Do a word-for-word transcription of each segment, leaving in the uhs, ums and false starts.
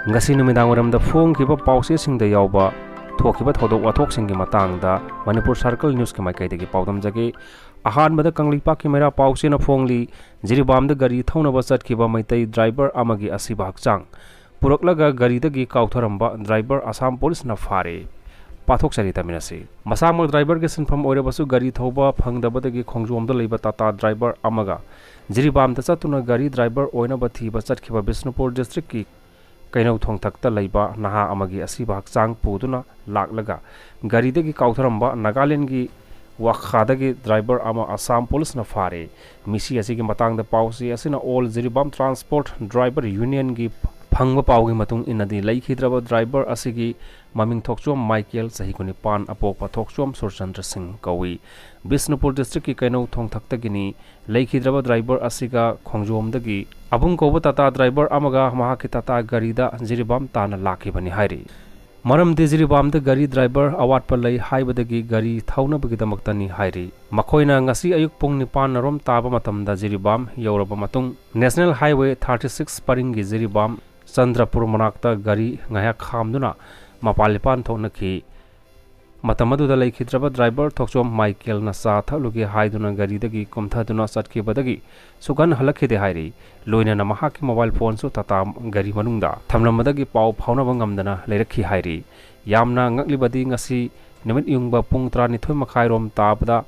ꯉꯁꯤ ꯅꯨꯃꯤꯗꯥꯡ ꯋꯥꯏꯔꯝꯗ ꯐꯣꯡꯈꯤꯕ ꯄꯥꯎꯆꯦꯁꯤꯡꯗ ꯌꯥꯎꯕ ꯊꯣꯛꯈꯤꯕ ꯊꯧꯗꯣꯛ ꯋꯥꯊꯣꯛꯁꯤꯡꯒꯤ ꯃꯇꯥꯡꯗ ꯃꯅꯤꯄꯨꯔ ꯁꯔꯀꯜ ꯅ꯭ꯌꯨꯁꯀꯤ ꯃꯥꯏꯀꯩꯗꯒꯤ ꯄꯥꯎꯗꯝꯖꯒꯦ꯫ ꯑꯍꯥꯟꯕꯗ ꯀꯪꯂꯩꯄꯥꯛꯀꯤ ꯃꯩꯔꯥ ꯄꯥꯎꯆꯦꯅ ꯐꯣꯡꯂꯤ꯫ ꯖꯤꯔꯤꯕꯥꯝꯗ ꯒꯥꯔꯤ ꯊꯧꯅꯕ ꯆꯠꯈꯤꯕ ꯃꯩꯇꯩ ꯗ꯭ꯔꯥꯏꯚꯔ ꯑꯃꯒꯤ ꯑꯁꯤꯕ ꯍꯛꯆꯥꯡ ꯄꯨꯔꯛꯂꯒ ꯒꯥꯔꯤꯗꯒꯤ ꯀꯥꯎꯊꯔꯝꯕ ꯗ꯭ꯔꯥꯏꯚꯔ ꯑꯁꯥꯝ ꯄꯨꯂꯤꯁꯅ ꯐꯥꯔꯦ꯫ ꯄꯥꯊꯣꯛꯆꯔꯤ ꯇꯥꯃꯤꯟꯅꯁꯤ꯫ ꯃꯁꯥꯃꯛ ꯗ꯭ꯔꯥꯏꯚꯔꯒꯤ ꯁꯤꯟꯐꯝ ꯑꯣꯏꯔꯕꯁꯨ ꯒꯥꯔꯤ ꯊꯧꯕ ꯐꯪꯗꯕꯗꯒꯤ ꯈꯣꯡꯖꯣꯝꯗ ꯂꯩꯕ ꯇꯥꯇꯥ ꯗ꯭ꯔꯥꯏꯚꯔ ꯑꯃꯒ ꯖꯤꯔꯤꯕꯥꯝꯗ ꯆꯠꯇꯨꯅ ꯒꯥꯔꯤ ꯗ꯭ꯔꯥꯏꯚꯔ ꯑꯣꯏꯅꯕ ꯊꯤꯕ ꯆꯠꯈꯤꯕ ꯕꯤꯁꯅꯨꯄꯨꯔ ꯗꯤꯁꯇ꯭ꯔꯤꯛꯀꯤ ꯀꯩꯅꯧ ꯊꯣꯡꯊꯛꯇ ꯂꯩꯕ ꯅꯍꯥ ꯑꯃꯒꯤ ꯑꯁꯤꯕ ꯍꯛꯆꯥꯡ ꯄꯨꯗꯨꯅ ꯂꯥꯛꯂꯒ ꯒꯥꯔꯤꯗꯒꯤ ꯀꯥꯎꯊꯔꯝꯕ ꯅꯥꯒꯥꯂꯦꯟꯒꯤ ꯋꯥꯈꯥꯗꯒꯤ ꯗ꯭ꯔꯥꯏꯚꯔ ꯑꯃ ꯑꯁꯥꯝ ꯄꯨꯂꯤꯁꯅ ꯐꯥꯔꯦ꯫ ꯃꯤꯁꯤ ꯑꯁꯤꯒꯤ ꯃꯇꯥꯡꯗ ꯄꯥꯎꯆꯦ ꯑꯁꯤꯅ ꯑꯣꯜ ꯖꯤꯔꯤꯕꯥꯝ ꯇ꯭ꯔꯥꯟꯁꯄꯣꯔꯠ ꯗ꯭ꯔꯥꯏꯚꯔ ꯌꯨꯅꯤꯌꯟꯒꯤ ꯐꯪꯕ ꯄꯥꯎꯒꯤ ꯃꯇꯨꯡ ꯏꯟꯅꯗꯤ, ꯂꯩꯈꯤꯗ꯭ꯔꯕ ꯗ꯭ꯔꯥꯏꯚꯔ ꯑꯁꯤꯒꯤ ꯃꯃꯤꯡ ꯊꯣꯛꯆꯣꯝ ꯃꯥꯏꯀꯦꯜ, ꯆꯍꯤ ꯀꯨꯟꯅꯤꯄꯥꯟ, ꯑꯄꯣꯛꯄ ꯊꯣꯛꯆꯣꯝ ꯁꯨꯔꯆꯟꯗ꯭ꯔ ꯁꯤꯡ ꯀꯧꯏ꯫ ꯕꯤꯁꯅꯨꯄꯨꯔ ꯗꯤꯁꯇ꯭ꯔꯤꯛꯀꯤ ꯀꯩꯅꯧ ꯊꯣꯡꯊꯛꯇꯒꯤꯅꯤ꯫ ꯂꯩꯈꯤꯗ꯭ꯔꯕ ꯗ꯭ꯔꯥꯏꯚꯔ ꯑꯁꯤꯒ ꯈꯣꯡꯖꯣꯝꯗꯒꯤ ꯑꯕꯨꯡ ꯀꯧꯕ ꯇꯥꯇꯥ ꯗ꯭ꯔꯥꯏꯚꯔ ꯑꯃꯒ ꯃꯍꯥꯛꯀꯤ ꯇꯥꯇꯥ ꯒꯥꯔꯤꯗ ꯖꯤꯔꯤꯕꯥꯝ ꯇꯥꯟꯅ ꯂꯥꯛꯈꯤꯕꯅꯤ ꯍꯥꯏꯔꯤ꯫ ꯃꯔꯝꯗꯤ ꯖꯤꯔꯤꯕꯥꯝꯗ ꯒꯥꯔꯤ ꯗ꯭ꯔꯥꯏꯚꯔ ꯑꯋꯥꯠꯄ ꯂꯩ ꯍꯥꯏꯕꯗꯒꯤ ꯒꯥꯔꯤ ꯊꯧꯅꯕꯒꯤꯗꯃꯛꯇꯅꯤ ꯍꯥꯏꯔꯤ꯫ ꯃꯈꯣꯏꯅ ꯉꯁꯤ ꯑꯌꯨꯛ ꯄꯨꯡ ꯅꯤꯄꯥꯟ ꯔꯣꯝ ꯇꯥꯕ ꯃꯇꯝꯗ ꯖꯤꯔꯤꯕꯥꯝ ꯌꯧꯔꯕ ꯃꯇꯨꯡ, ꯅꯦꯁꯅꯦꯜ ꯍꯥꯏꯋꯦ ꯊꯥꯔꯇꯤ ꯁꯤꯛꯁ ꯄꯔꯤꯡꯒꯤ ꯖꯤꯔꯤꯕꯥꯝ ꯆꯟꯗ꯭ꯔꯄꯨꯔ ꯃꯅꯥꯛꯇ ꯒꯥꯔꯤ ꯉꯥꯏꯍꯥꯛ ꯈꯥꯝꯗꯨꯅ ꯃꯄꯥꯟ ꯂꯤꯄꯥꯟ ꯊꯣꯛꯅꯈꯤ꯫ ꯃꯇꯝ ꯑꯗꯨꯗ ꯂꯩꯈꯤꯗ꯭ꯔꯕ ꯗ꯭ꯔꯥꯏꯚꯔ ꯊꯣꯛꯆꯣꯝ ꯃꯥꯏꯀꯦꯜꯅ ꯆꯥ ꯊꯛꯂꯨꯒꯦ ꯍꯥꯏꯗꯨꯅ ꯒꯥꯔꯤꯗꯒꯤ ꯀꯨꯝꯊꯗꯨꯅ ꯆꯠꯈꯤꯕꯗꯒꯤ ꯁꯨꯛꯍꯟ ꯍꯜꯂꯛꯈꯤꯗꯦ ꯍꯥꯏꯔꯤ꯫ ꯂꯣꯏꯅꯅ ꯃꯍꯥꯛꯀꯤ ꯃꯣꯕꯥꯏꯜ ꯐꯣꯟꯁꯨ ꯇꯥꯇꯥ ꯒꯥꯔꯤ ꯃꯅꯨꯡꯗ ꯊꯝꯂꯝꯕꯗꯒꯤ ꯄꯥꯎ ꯐꯥꯎꯅꯕ ꯉꯝꯗꯅ ꯂꯩꯔꯛꯈꯤ ꯍꯥꯏꯔꯤ꯫ ꯌꯥꯝꯅ ꯉꯛꯂꯤꯕꯗꯤ, ꯉꯁꯤ ꯅꯨꯃꯤꯠ ꯌꯨꯡꯕ ꯄꯨꯡ ꯇꯔꯥꯅꯤꯊꯣꯏ ꯃꯈꯥꯏꯔꯣꯝ ꯇꯥꯕꯗ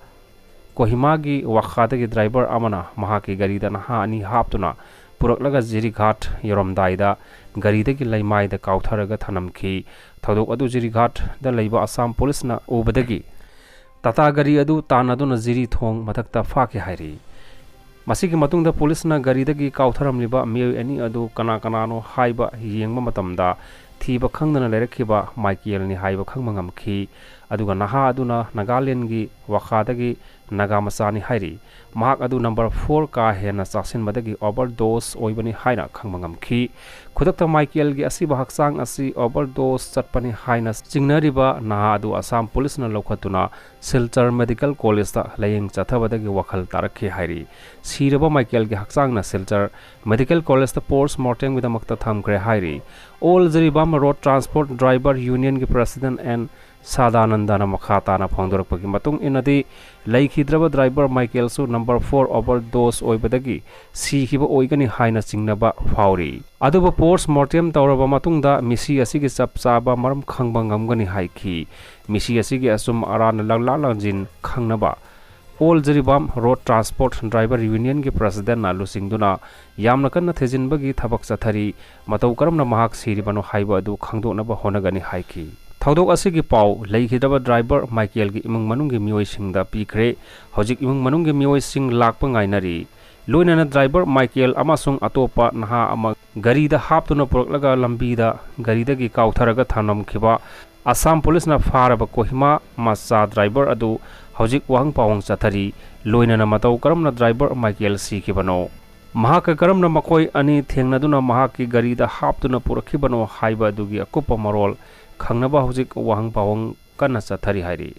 ꯀꯣꯍꯤꯃꯥꯒꯤ ꯋꯥꯈꯥꯗꯒꯤ ꯗ꯭ꯔꯥꯏꯚꯔ ꯑꯃꯅ ꯃꯍꯥꯛꯀꯤ ꯒꯥꯔꯤꯗ ꯅꯍꯥ ꯑꯅꯤ ꯍꯥꯞꯇꯨꯅ ꯄꯨꯔꯛꯂꯒ ꯖꯤꯔꯤꯘꯥꯠ ꯌꯧꯔꯝꯗꯥꯏꯗ ꯒꯥꯔꯤꯗꯒꯤ ꯂꯩꯃꯥꯏꯗ ꯀꯥꯎꯊꯔꯒ ꯊꯅꯝꯈꯤ꯫ ꯊꯧꯗꯣꯛ ꯑꯗꯨ ꯖꯤꯔꯤꯘꯥꯠꯇ ꯂꯩꯕ ꯑꯁꯥꯝ ꯄꯨꯂꯤꯁꯅ ꯎꯕꯗꯒꯤ ꯇꯥꯇꯥ ꯒꯥꯔꯤ ꯑꯗꯨ ꯇꯥꯟꯅꯗꯨꯅ ꯖꯤꯔꯤ ꯊꯣꯡ ꯃꯊꯛꯇ ꯐꯥꯈꯤ ꯍꯥꯏꯔꯤ꯫ ꯃꯁꯤꯒꯤ ꯃꯇꯨꯡꯗ ꯄꯨꯂꯤꯁꯅ ꯒꯥꯔꯤꯗꯒꯤ ꯀꯥꯎꯊꯔꯝꯂꯤꯕ ꯃꯤꯑꯣꯏ ꯑꯅꯤ ꯑꯗꯨ ꯀꯅꯥ ꯀꯅꯥꯅꯣ ꯍꯥꯏꯕ ꯌꯦꯡꯕ ꯃꯇꯝꯗ, ꯊꯤꯕ ꯈꯪꯗꯅ ꯂꯩꯔꯛꯈꯤꯕ ꯃꯥꯏꯀꯦꯜꯅꯤ ꯍꯥꯏꯕ ꯈꯪꯕ ꯉꯝꯈꯤ꯫ ꯑꯗꯨꯒ ꯅꯍꯥ ꯑꯗꯨꯅ ꯅꯥꯒꯥꯂꯦꯟꯒꯤ ꯋꯥꯈꯥꯗꯒꯤ ꯅꯥꯒꯥ ꯃꯆꯥꯅꯤ ꯍꯥꯏꯔꯤ꯫ ꯃꯍꯥꯛ ꯑꯗꯨ ꯅꯝꯕꯔ ꯐꯣꯔ ꯀꯥ ꯍꯦꯟꯅ ꯆꯥꯁꯤꯟꯕꯗꯒꯤ ꯑꯣꯚꯔꯗꯣꯁ ꯑꯣꯏꯕꯅꯤ ꯍꯥꯏꯅ ꯈꯪꯕ ꯉꯝꯈꯤ꯫ ꯈꯨꯗꯛꯇ ꯃꯥꯏꯀꯦꯜꯒꯤ ꯑꯁꯤꯕ ꯍꯛꯆꯥꯡ ꯑꯁꯤ ꯑꯣꯚꯔꯗꯣꯁ ꯆꯠꯄꯅꯤ ꯍꯥꯏꯅ ꯆꯤꯡꯅꯔꯤꯕ ꯅꯍꯥ ꯑꯗꯨ ꯑꯁꯥꯝ ꯄꯨꯂꯤꯁꯅ ꯂꯧꯈꯠꯇꯨꯅ ꯁꯤꯜꯆꯔ ꯃꯦꯗꯤꯀꯦꯜ ꯀꯣꯂꯦꯖꯇ ꯂꯥꯌꯦꯡ ꯆꯠꯊꯕꯗꯒꯤ ꯋꯥꯈꯜ ꯇꯥꯔꯛꯈꯤ ꯍꯥꯏꯔꯤ꯫ ꯁꯤꯔꯕ ꯃꯥꯏꯀꯦꯜꯒꯤ ꯍꯛꯆꯥꯡꯅ ꯁꯤꯜꯆꯔ ꯃꯦꯗꯤꯀꯦꯜ ꯀꯣꯂꯦꯖꯇ ꯄꯣꯁ ꯃꯣꯔꯇꯦꯝꯒꯤꯗꯃꯛꯇ ꯊꯝꯈ꯭ꯔꯦ ꯍꯥꯏꯔꯤ꯫ All Jiribam road transport driver ꯌꯨꯅꯤꯌꯟꯒꯤ ꯄ꯭ꯔꯦꯁꯤꯗꯦꯟꯠ ꯑꯦꯟ ꯁꯥꯗꯥꯅꯟꯗꯅ ꯃꯈꯥ ꯇꯥꯅ ꯐꯣꯡꯗꯣꯔꯛꯄꯒꯤ ꯃꯇꯨꯡ ꯏꯟꯅꯗꯤ, ꯂꯩꯈꯤꯗ꯭ꯔꯕ ꯗ꯭ꯔꯥꯏꯚꯔ ꯃꯥꯏꯀꯦꯜꯁꯨ ꯅꯝꯕꯔ ꯐꯣꯔ ꯑꯣꯚꯔꯗꯣꯁ ꯑꯣꯏꯕꯗꯒꯤ ꯁꯤꯈꯤꯕ ꯑꯣꯏꯒꯅꯤ ꯍꯥꯏꯅ ꯆꯤꯡꯅꯕ ꯐꯥꯎꯔꯤ꯫ ꯑꯗꯨꯕꯨ ꯄꯣꯁ ꯃꯣꯔꯇꯦꯝ ꯇꯧꯔꯕ ꯃꯇꯨꯡꯗ ꯃꯤꯁꯤ ꯑꯁꯤꯒꯤ ꯆꯞ ꯆꯥꯕ ꯃꯔꯝ ꯈꯪꯕ ꯉꯝꯒꯅꯤ ꯍꯥꯏꯈꯤ꯫ ꯃꯤꯁꯤ ꯑꯁꯤꯒꯤ ꯑꯆꯨꯝ ꯑꯔꯥꯟ ꯂꯥꯡꯂꯥ ꯂꯥꯡꯖꯤꯟ ꯈꯪꯅꯕ all Jiribam road transport driver ꯌꯨꯅꯤꯌꯟꯒꯤ ꯄ꯭ꯔꯦꯁꯤꯗꯦꯟꯠꯅ ꯂꯨꯆꯤꯡꯗꯨꯅ ꯌꯥꯝꯅ ꯀꯟꯅ ꯊꯤꯖꯤꯟꯕꯒꯤ ꯊꯕꯛ ꯆꯠꯊꯔꯤ꯫ ꯃꯇꯧ ꯀꯔꯝꯅ ꯃꯍꯥꯛ ꯁꯤꯔꯤꯕꯅꯣ ꯍꯥꯏꯕ ꯑꯗꯨ ꯈꯪꯗꯣꯛꯅꯕ ꯍꯣꯠꯅꯒꯅꯤ ꯍꯥꯏꯈꯤ꯫ ꯊꯧꯗꯣꯛ ꯑꯁꯤꯒꯤ ꯄꯥꯎ ꯂꯩꯈꯤꯗ꯭ꯔꯕ ꯗ꯭ꯔꯥꯏꯚꯔ ꯃꯥꯏꯀꯦꯜꯒꯤ ꯏꯃꯨꯡ ꯃꯅꯨꯡꯒꯤ ꯃꯤꯑꯣꯏꯁꯤꯡꯗ ꯄꯤꯈ꯭ꯔꯦ꯫ ꯍꯧꯖꯤꯛ ꯏꯃꯨꯡ ꯃꯅꯨꯡꯒꯤ ꯃꯤꯑꯣꯏꯁꯤꯡ ꯂꯥꯛꯄ ꯉꯥꯏꯅꯔꯤ꯫ ꯂꯣꯏꯅꯅ ꯗ꯭ꯔꯥꯏꯚꯔ ꯃꯥꯏꯀꯦꯜ ꯑꯃꯁꯨꯡ ꯑꯇꯣꯞꯄ ꯅꯍꯥ ꯑꯃ ꯒꯥꯔꯤꯗ ꯍꯥꯞꯇꯨꯅ ꯄꯨꯔꯛꯂꯒ ꯂꯝꯕꯤꯗ ꯒꯥꯔꯤꯗꯒꯤ ꯀꯥꯎꯊꯔꯒ ꯊꯝꯂꯝꯈꯤꯕ ꯑꯁꯥꯝ ꯄꯨꯂꯤꯁꯅ ꯐꯥꯔꯕ ꯀꯣꯍꯤꯃꯥ ꯃꯆꯥ ꯗ꯭ꯔꯥꯏꯚꯔ ꯑꯗꯨ ꯍꯧꯖꯤꯛ ꯋꯥꯍꯪ ꯄꯥꯎꯍꯪ ꯆꯠꯊꯔꯤ꯫ ꯂꯣꯏꯅꯅ ꯃꯇꯧ ꯀꯔꯝꯅ ꯗ꯭ꯔꯥꯏꯚꯔ ꯃꯥꯏꯀꯦꯜ ꯁꯤꯈꯤꯕꯅꯣ? ꯃꯍꯥꯛꯀ ꯀꯔꯝꯅ ꯃꯈꯣꯏ ꯑꯅꯤ ꯊꯦꯡꯅꯗꯨꯅ ꯃꯍꯥꯛꯀꯤ ꯒꯥꯔꯤꯗ ꯍꯥꯞꯇꯨꯅ ꯄꯨꯔꯛꯈꯤꯕꯅꯣ ꯍꯥꯏꯕ ꯑꯗꯨꯒꯤ ꯑꯀꯨꯞꯄ ꯃꯔꯣꯜ ꯈꯪꯅꯕ ꯍꯧꯖꯤꯛ ꯋꯥꯍꯪ ꯄꯥꯎꯍꯪ ꯀꯟꯅ ꯆꯠꯊꯔꯤ ꯍꯥꯏꯔꯤ꯫